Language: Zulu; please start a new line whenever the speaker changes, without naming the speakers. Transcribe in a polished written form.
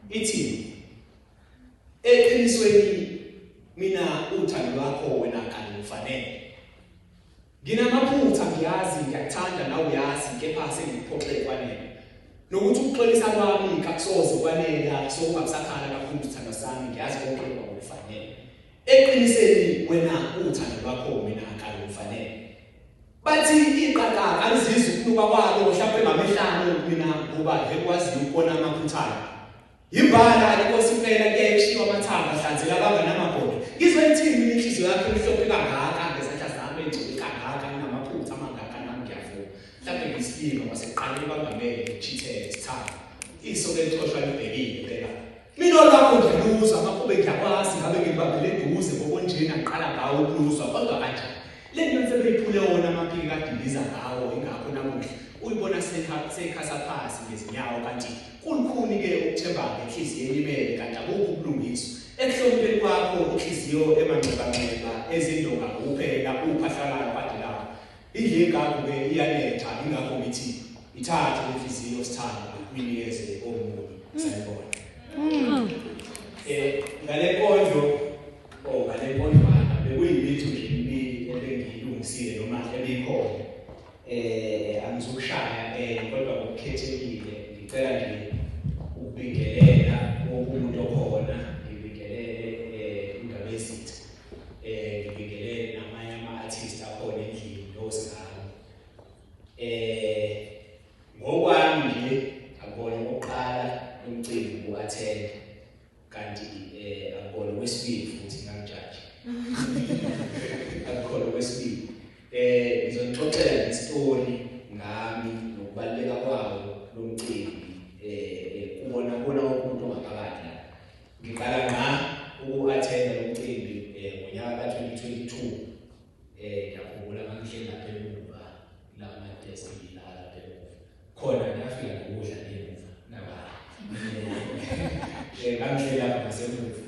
Ithi eqinisweni mina uthando lwakho wena kangifanele. Nginamaphutha ngiyazi ngiyakuthanda nawe uyazi kepha sengikuphoxe kwanele. Nokuthi ukuxolisa kwami kakusoze kwanela so ungabusakhala kakhulu sithandwa sami ngiyazi konke lokho akufanele. Eqinisweni wena uthando lwakho mina kangifanele. Bathi iqaqa alizizwa ukunuka kwalo mhlawumbe ngamehlano mina ngoba ngekwazi ukubona amaphutha ayo. Yimbala inkosi impela kuyaye kushiwa amathanga hlanzela abanganamagodo. Ngizwe ithini mina inhliziyo yakho emhlophe kangaka ngezandla zami engcole kangaka nginamaphutha amangaka nami ngiyavuma. Mhlawumbe ngiyisilima kwasekuqaleni kwangamele ngikuchithele sithando. Iso lelicoshwa libhekile phela. Mina olwakho ngiyaluzwa ngakho ngiyakwazi ngabe ngibambele eduze ngokunjena ngiqala ngawo ukuluzwa kodwa kanjani. Le nto sebeyiphule wona amaphiki kadiliza ngawo ingakho namuhla uyibona sekhasa phasi ngezinyawo kanti kulukhuni-ke ukuthemba ngenhliziyo elimele kanti akukho ubulungiswa ekuhlonipheni kwakho inhliziyo emanxebanxeba ezindonga kuphela uphahlalayo kade lapho indlu yegagu-ke iyanetha ingakho ngithi ithathe lenhliziyo sithando uyinikeze omunye sanibona. Ngale nkondlo or ngale nkondlwana bekuyimitho nje emibili ebengiyilungisile noma ebikhona. Angizukushaya kodwa ngokukhethekile ngicela nje ukubingelela wonke umuntu okhona, ngibingelele iNdabezitha, ngibingelele namanye ama-artist akhona endlini nosingami. Ngokwami nje akubona okokuqala umcimbi uku-attend kanti akubona okwesibili futhi ngangijaji. Akukhona okwesibili. Ngizonixoxela isitori ngami nokubaluleka kwawo lo mcimbi kubona kubona wonke umuntu ongaphakathi la. Ngiqala ngqa uku-attenda lo mcimbi ngonyaka ka-2022. Ngiyakhumbula ngangihleli lapha emuva kulama desk la lapha emuva. Khona ngiyafika nokudla emuva naba. Ngangihleli lapha ngasemuva.